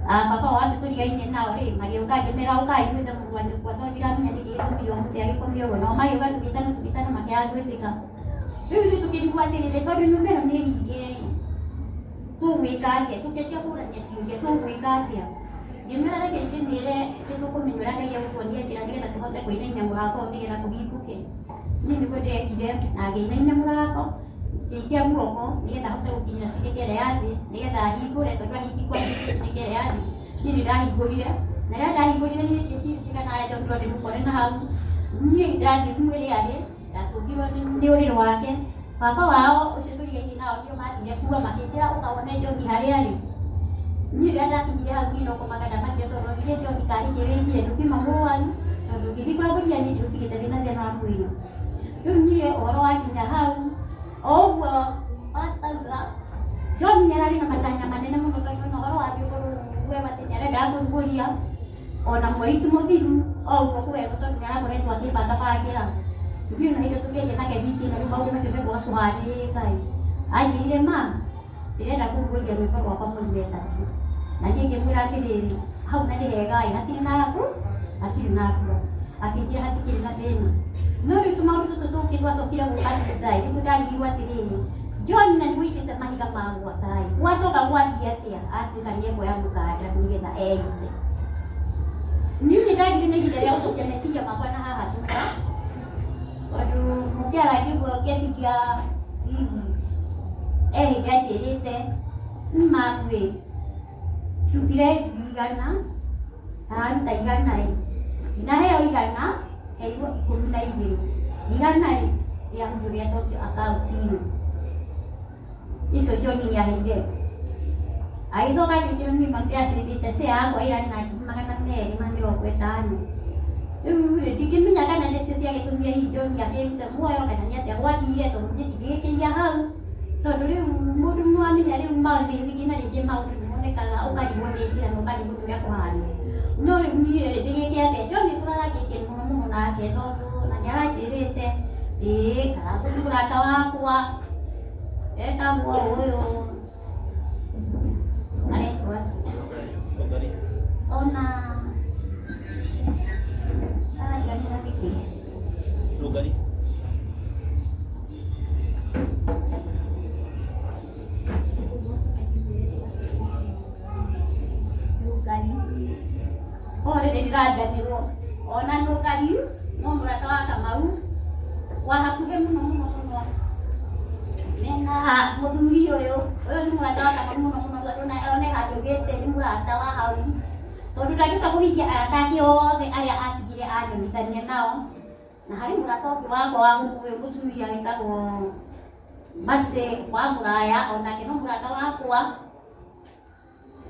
Ah, baba wao acio tũrigaine nao rĩ magĩũka ngĩmera ũkai mwĩte mũrũ wa nyũkwa tondũ ndiramenya nĩkĩ gĩtũmire ũmũthĩ agĩkomio ũguo. Nao magĩũka tũgĩtana tũgĩtana makĩaga gwĩtĩka. Rĩu ithuĩ tũkĩrigwo atĩrĩrĩ tondũ nyũmba ĩno nĩ ringe ĩ, tũgwĩka atĩa? Tũkĩanjia kũrania ciũria tũgwĩka atĩa? Ngĩmwĩra reke ndĩmwĩre nĩ tũkũmenya ũrĩa Ngai egũtuonia njĩra nĩgetha tũhote kũinainia mũrango ũyũ nĩgetha kũhingũke. Niĩ nĩguo ndekire na ngĩinainia mũrango, ngĩikia guoko nĩgetha hote gũkinyĩra cindĩki ĩrĩa ya thĩ nĩgetha hingũre tondũ ahingũra cindĩki ĩrĩa ya thĩ. Niĩ nĩ ndahingũrire na rĩrĩa ndahingũrire niĩ ngĩciria kana John no ndĩmũkore na hau. Niĩ ndathiĩ rumu ĩrĩa arĩ ndatũngirwo nĩ ũrĩrĩ wake. Baba wao ũcio tũrigaine nao nĩo mathire kuo makĩnjĩra ũka wone John harĩa arĩ. Niĩ rĩrĩa ndakinyire hau niĩ no kũmaka ndamakire tondũ ndonire John karĩ kĩ wĩkire ndũkiuma mũrwaru tondũ ngĩthiĩ kũragũria niĩ ndigũtigĩte wĩna thĩna wa mwĩrĩ. Rĩu niĩ ũhoro wakinya hau o ũguo pastor auga John nĩ ararĩ na matanya manene mũno tondũ ona ũhoro wa rwĩmbo rũu we atĩ nĩ arendaga kũrugũria ona mweri ti mũthiru o ũguo kũwerwo tondũ nĩ arakoretwo akĩbangabangĩra. Ndiũĩ na hĩndĩ tũkĩaria nake wiki ĩno rĩu maũndũ macio mekwaga kũhanĩka ĩ. Anjĩrire ma ndĩrenda kũrugũria rwĩmbo rwakwa mweri wa ĩtatũ. Na niĩ ngĩmwĩra atĩrĩrĩ, hau na nĩ hega ĩ, hatirĩ na arabu, hatirĩ na mbura. Akĩnjĩra hatikĩrĩ na thĩna. No rĩu tũmaũndũ tũtũ tũngĩ twacokire gũka thutha ĩ, nĩtuo ndarigirwo atĩrĩrĩ, John na nĩ wũitĩte mahiga ma gwaka ĩ, gwacoka gwathiĩ atĩa atuĩka nĩ ekuoya mũkanda nĩgetha eite. Niĩ nĩ ndagire na ihinda rĩa gũcokia meciria makwa na haha thutha, tondũ mũkĩaragia ũguo ngeciria hihi he hĩndĩ anjĩrĩte mamu ĩ, ndutire 100,000 araruta 100 ĩ, ndinaheo 100 heirwo 12, 100 rĩ rĩahunjwo rĩacokio akaunti-inĩ. Icio John nĩ aheire. Agĩcoka akĩnjĩra niĩ ndĩracĩbĩte share yakwa ĩrarĩ na 250,000. Rĩu rĩ ndingĩmenya kana nĩcio ciagĩtũmire hihi John akĩrute muoyo kana nĩ atĩa gwathire tondũ niĩ ndingĩgĩkĩria hau. Tondũ rĩu mũndũ nĩ wamenya rĩu maũndũ rĩngĩ na rĩngĩ maũndũ nĩ monekaga ũkarigwo nĩ njĩra na ũkarigwo nĩ ũrĩa kũhana. No rĩu niĩ rĩ ndĩgĩke atĩa? John nĩ tũraranĩtie mũno mũno nake tondũ na nĩ aranjĩrĩte ĩĩ Karangũ nĩ mũrata wakwa etagwo ũyũ aretwo atĩa? Ona arariganĩra nĩkĩ? Rũngari. Nũngari. Pole nĩ ndĩrariganĩrwo. Ona Nũngari no mũrata wa Kamau wa hakuhĩ mũno mũno mũno. Mena mũthuri ũyũ, ũyũ nĩ mũrata wa Kamau mũno mũno tondũ one handũ augĩte nĩ mũrata wa hau. Tondũ ndangĩhota kũhingia arata ake othe arĩa atigire anyonithania nao. Na harĩ mũrata ũngĩ wakwa wa gũkũ ũyũ mũtumia wĩtagwo Mercy wa Mũraya, onake no mũrata wakwa.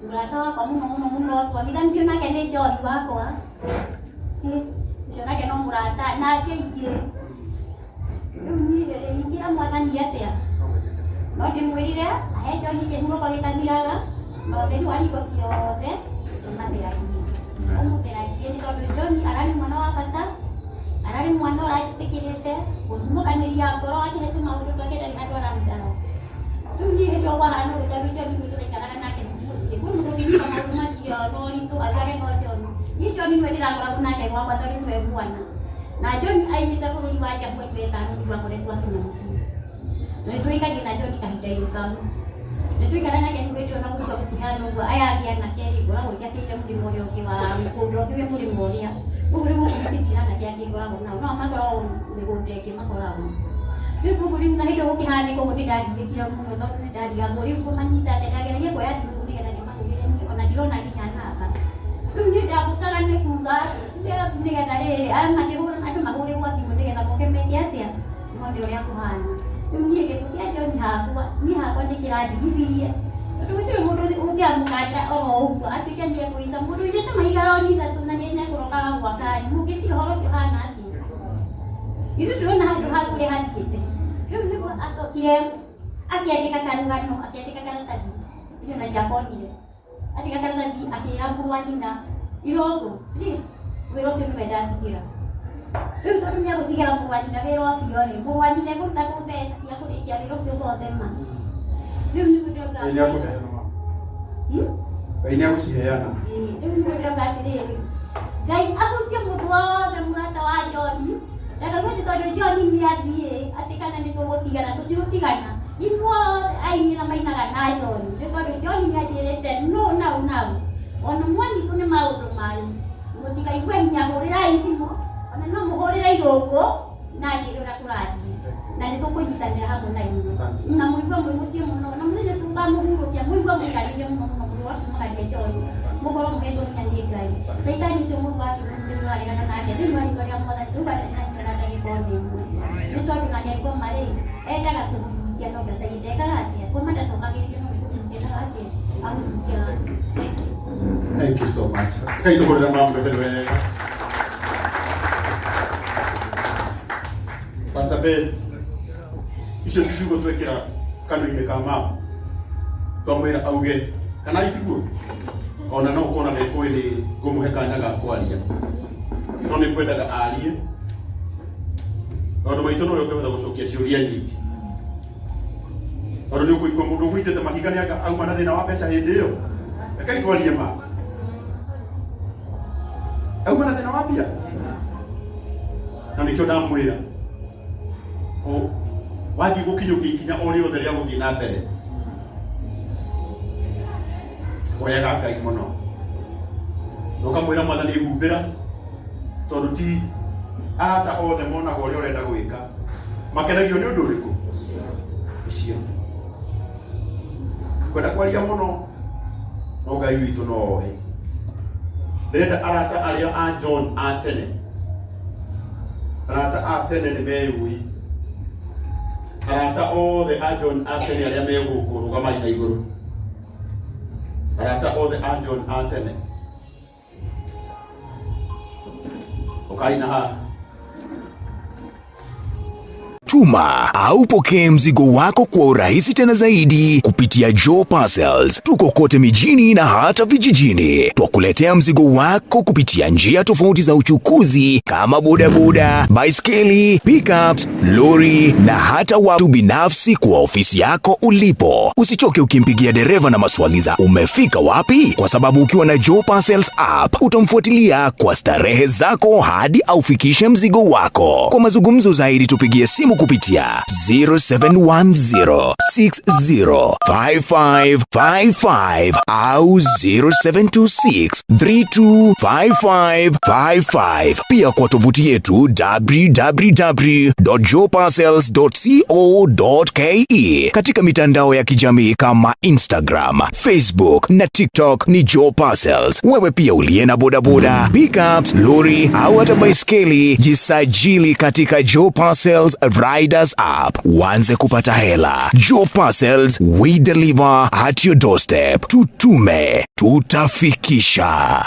Mũrata wakwa mũno mũno mũno twonithanĩtio nake nĩ John wakwa. Ũcio nake no mũrata na angĩ aingĩ. Rĩu niĩ rĩ ingĩra mwathani atĩa? No ndĩmwĩrire ahe John kĩhurũko gĩtathiraga na ũtheri wa hingo ciothe ũmatheragie. Ũmũtheragie nĩ tondũ John ararĩ mwana wa bata, ararĩ mwana ũranjĩtĩkĩrĩte, gũthumũkanĩria ngoro akĩhe tũmaũndũ twake ndarĩ handũ ararutaga. Rĩu niĩ hĩndĩ ĩyo kwahana ũguo tondũ John nĩwe tũraikaraga nake mũciĩ. Kwĩ mũndũ ũngĩnyita maũndũ macio na ũritũ augage no John. Niĩ John nĩwe ndĩrakoragwo nake gwakwa tondũ nĩwe mwana. Na John aimĩte bũrũri wa nja mweri wa ĩtano nĩguo akoretwo akinya mũciĩ. Na nĩ tũrĩkagia na John kahinda-inĩ kau. Nĩ tũikara nake rĩu hĩndĩ ĩyo na gũtua gũkuhana ũguo aya angĩ anake rĩ ngoragwo njakĩire mũrĩmo ũrĩa ũngĩ wa mũgũnda ũngĩ wĩ mũrĩmo ũrĩa. Ũguo rĩu gũkũ mũciĩ ndirĩ anake angĩ ngoragwo nao, no makoragwo mĩgũnda ĩngĩ makoragwo. Rĩu koguo rĩu na hĩndĩ ĩyo gũkĩhanĩka ũguo nĩ ndagiĩkire mũno tondũ nĩ ndarigagwo rĩu ngũmanyita atĩa. Ndageragia kuoya thimũ nĩgetha ndĩmahũrĩre niĩ ona ndirona nginya namba. Rĩu niĩ ndambucaga nĩ kuga nĩgetha rĩrĩ aya makĩhũra andũ mahũrĩrwo thimũ nĩgetha moke meke atĩa, mone ũrĩa kũhana. Rĩu niĩ gĩkuũ kĩa John hakwa niĩ hakwa nĩ kĩrandigithirie tondũ gũtirĩ mũndũ ũngĩamũka atĩ oro ũguo atuĩke nĩ ekũita mũndũ ũitĩte mahiga rori ithatũ na nĩ ekũrokaga gwaka mũngĩciria ũhoro ũcio ũhana atĩa? Ithuĩ ndĩrona handũ hau ũrĩa hathiĩte. Rĩu nĩguo acokire akĩandĩka karũgano, akĩandĩka karatathi, niĩ ona ndiakonire. Andĩka karatathi akĩra mũrũ wa nyina, Irũngũ, please, wĩra ũcio nĩwe ndatigĩra. Rĩu tondũ nĩ egũtigĩra mũrũ wa nyina wĩra ũcio rĩ, mũrũ wa nyina ekũruta kũ mbeca cia kũrĩkia wĩra ũcio wothe ma? Rĩu nĩguo ndĩrauga. Ngai nĩakũheana ma. Ngai nĩagũciheana. Rĩu nĩguo ndĩrauga atĩrĩrĩ, Ngai ahutie mũndũ wothe mũrata wa John, ndakauge atĩ tondũ John nĩ athiĩ atĩ kana nĩ tũgũtigana, tũtigũtigana. Ithuothe aini na mainaga na John, nĩ tondũ John nĩ anjĩrĩte no nau nau, ona mwanyitwo nĩ maũndũ manyu, mũtikaigue hinya, hũrĩrai thimũ, ona no mũhũrĩre Irũngũ na anjĩre ũrĩa kũrathiĩ, na nĩ tũkũnyitanĩra hamwe na inyuĩ. Na mũigue mwĩ mũciĩ mũno, na mũthenya tũkamũhurũkia, mũigue mũiganĩire mũno mũno mũrĩ wa kumakagia John, mũkorwo mũhetwo hinya nĩ Ngai. Caitani ũcio mũru wa kĩrumi nĩ tũraregana nake thĩinĩ wa rĩtwa rĩa Mwathani, tũgaregana nacio na ndagĩka o na ĩmwe. Nĩ tondũ nake ngoma rĩ, endaga kũhurunjia no ndekaga atĩa? Ngoma ndacokagĩrĩria no nĩ kũhurunjia endaga atĩa? Ahurunjaga. Thank you. Thank you so much. Rekei tũhũrĩre mamũgethere wega. Pastor Ben, icio nĩ ciugo twekĩra kanua-inĩ ka mama twamwĩra auge kana itiguo ona no ũkorwo na nĩkũĩ nĩ ngũmũhe kanya ga kwaria no nĩ ngwendaga arie tondũ maitũ nowe ũngĩhota gũcokia ciũria nyingĩ tondũ nĩ ũkũigua mũndũ ũgũitĩte mahiga nĩ anga auma na thĩna wa mbeca hĩndĩ ĩyo. Rekei twarie ma, auma na thĩna wa mbia na nĩkĩo ndamwĩra wathiĩ gũkinyũkia ikinya o rĩothe rĩa gũthiĩ na mbere, hoyaga Ngai mũno na ũkamwĩra, Mwathani, humbĩra, tondũ ti arata othe monaga ũrĩa ũrenda gwĩka, makenagio nĩ ũndũ ũrĩkũ ũcio. Kwenda kwaria mũno no Ngai witũ no oĩ. Ndĩrenda arata arĩa a John a tene, arata a tene nĩ meyũĩ. Arata othe a John a tene arĩa me gũkũ, rũgamai na igũrũ. Arata othe a John a tene, ũkai na haha. Tuma au pokee mzigo wako kwa urahisi tena zaidi kupitia Joe Parcels. Tuko kote mijini na hata vijijini. Twakuletea mzigo wako kupitia njia tofauti za uchukuzi kama bodaboda, baiskeli, pickups, lori na hata watu binafsi kwa ofisi yako ulipo. Usichoke ukimpigia dereva na maswali za umefika wapi, kwa sababu ukiwa na Joe Parcels app utamfuatilia kwa starehe zako hadi aufikishe mzigo wako. Kwa mazungumzo zaidi tupigie simu kupitia 0710605555 au 0726325555. Pia kwa tovuti yetu www.joeparcels.co.ke. Katika mitandao ya kijamii kama Instagram, Facebook na TikTok ni Joe Parcels. Wewe pia uliye na bodaboda, pickups, lori au hata baiskeli, jisajili katika Joe Parcels Riders app uanze kupata hela. Joe Parcels, we deliver at your doorstep. Tutume, tutafikisha.